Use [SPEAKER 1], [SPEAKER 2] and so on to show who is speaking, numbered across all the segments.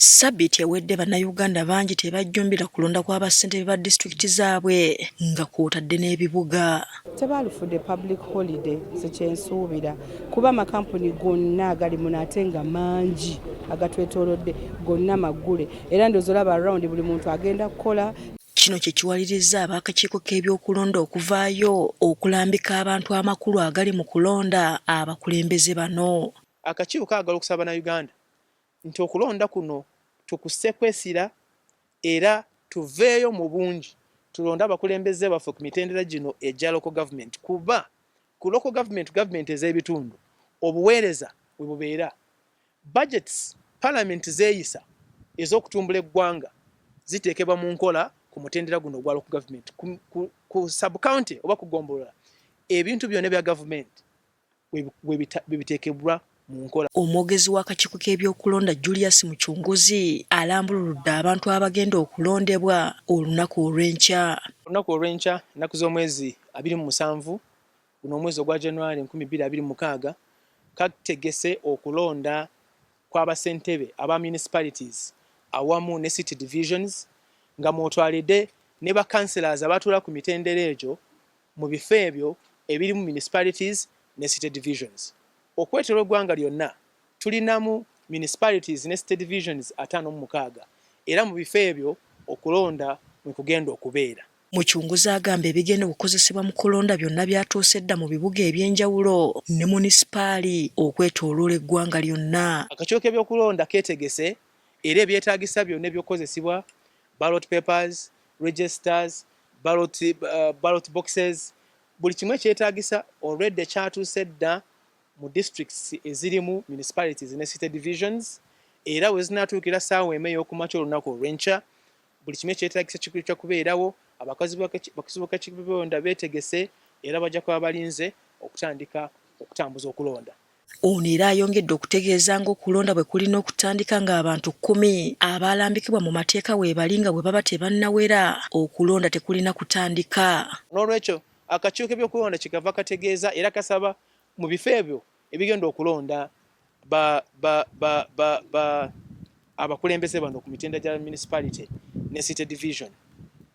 [SPEAKER 1] Ssabbiiti ewedde Bannayuganda bangi tebajjumbira kulonda kwa bassentebe ba disitulikiti zaabwe nga kw'otadde n'ebibuga.
[SPEAKER 2] Tebaalufudde public holiday nze kye nsuubira kuba amakampuni gonna agali muno ate nga mangi agatwetoolodde gonna maggule era ndowooza olaba round buli muntu agenda kukola.
[SPEAKER 1] Kino kye kiwalirizza ab'akakiiko k'ebyokulonda okuvaayo okulambika abantu amakulu agali mu kulonda abakulembeze bano.
[SPEAKER 3] Akakiiko kaagala okusaba Bannayuganda nti okulonda kuno tukusse kwesira era tuveeyo mu bungi tulonde abakulembeze baffe ku mitendera gino egya local government kuba ku local government, government ez'ebitundu obuweereza we bubeera. Budgets parliament zeeyisa ez'okutumbula eggwanga ziteekebwa mu nkola ku mutendera guno ogwa local government. Ku, ku, ku sub county oba ku ggombolola ebintu byonna ebya gavumenti bwe biteekebwa mu nkola.
[SPEAKER 1] Omwogezi w'akakiiko k'ebyokulonda Julius Mucunguzi alambululudde abantu abagenda okulondebwa olunaku olw'enkya.
[SPEAKER 3] Olunaku olw'enkya, ennaku z'omwezi 27 guno omwezi ogwa January 2026, kategese okulonda kw'abasentebe aba municipalities awamu ne city divisions nga mw'otwalidde ne ba councillors abatuula ku mitendera egyo mu bifo ebyo ebirimu municipalities ne city divisions. Okwetooloola eggwanga lyonna tulinamu municipalities ne city divisions 56 era mu bifo ebyo okulonda mwe kugenda okubeera.
[SPEAKER 1] Mucunguzi agamba ebigenda okukozesebwa mu kulonda byonna byatuuse dda mu bibuga eby'enjawulo ne munisipaali okwetooloola eggwanga lyonna.
[SPEAKER 3] Akakiiko k'ebyokulonda keetegese era ebyetaagisa byonna ebyokukozesebwa, ballot papers, registers, ballot boxes, buli kimu ekyetaagisa already kyatuuse dda mu districts ezirimu municipalities ne city divisions era we zinaatuukira ssaawa 1 ey'okumakya olunaku olw'enkya buli kimu ekyetaagisa kikujja kubeerawo. Abakozi b'akakiiko beetegese era bajja kuba balinze okutandika okutambuza okulonda.
[SPEAKER 1] Ono era ayongedde okutegeeza ng'okulonda bwe kulina okutandika ng'abantu 10 abalambikibwa mu mateeka weebali nga bwe baba tebannawera okulonda tekulina kutandika.
[SPEAKER 3] N'olwekyo akakiiko k'ebyokulonda kikava kategeeza era kasaba mu bifo ebyo ebigenda okulonda ba, ba, ba, ba, ba abakulembeze bano ku mitendera gya municipality ne city division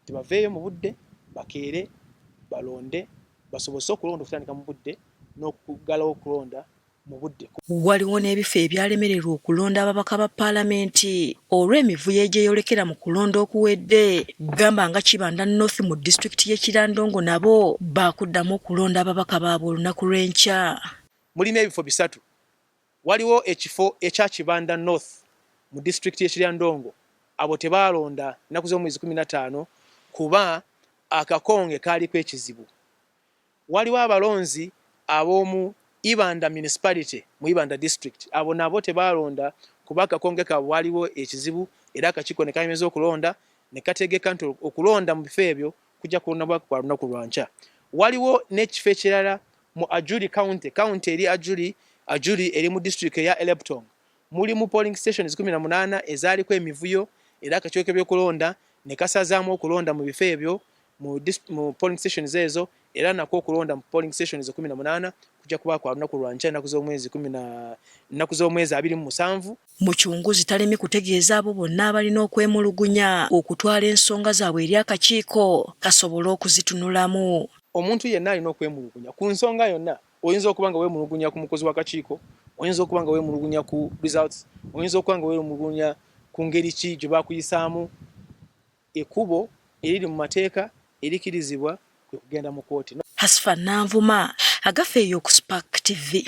[SPEAKER 3] tebaveeyo mu budde, bakeere balonde basobose okulonda okutandika mu budde n'okuggalawo okulonda mu budde.
[SPEAKER 1] Waliwo n'ebifo ebyalemererwa okulonda ababaka ba paalamenti olw'emivuyo egyeyolekera mu kulonda okuwedde, gamba nga Kibanda North mu disitulikiti y'e Kirandongo, nabo baakuddamu okulonda ababaka baabwe olunaku lw'enkya.
[SPEAKER 3] Mulimu ebifo bisatu. Waliwo ekifo ekya Kibanda North mu disitulikiti y'e Kiryandongo, abo tebaalonda nnaku z'omwezi 15 kuba akakonge kaaliko ekizibu. Waliwo abalonzi ab'omu Ibanda Municipality mu Ibanda District, abo nabo tebaalonda kuba akakonge kaabwe waaliwo ekizibu era akakiiko ne kayimiriza okulonda ne kategeka nti okulonda mu bifo ebyo kujja kulondebwa kwa lunaku lwa nkya. Waliwo n'ekifo ekirala mu Ajuri County, county eri Ajuri, Ajuri eri mu disitulikiti eya Alebtong. Mulimu polling stations 18 ezaaliko emivuyo era akakiiko k'ebyokulonda ne kasazaamu okulonda mu bifo ebyo mu polling stations ezo era nakwo okulonda mu polling stations 18 kujja kuba kwa lunaku lwa nkya ennaku z'omwezi 27.
[SPEAKER 1] Mucunguzi talemi kutegeeza abo bonna abalina okwemulugunya okutwala ensonga zaabwe eri akakiiko kasobole okuzitunulamu.
[SPEAKER 3] Omuntu yenna alina okwemulugunya ku nsonga yonna, oyinza okuba nga weemulugunya ku mukozi w'akakiiko, oyinza okuba nga weemulugunya ku results, oyinza okuba nga weemulugunya ku ngeri ki gye bakuyisaamu, ekkubo eriri mu mateeka erikirizibwa kwe kugenda mu kkooti.
[SPEAKER 1] Hasfa Nanvuma, Agafeeyo ku Spark TV.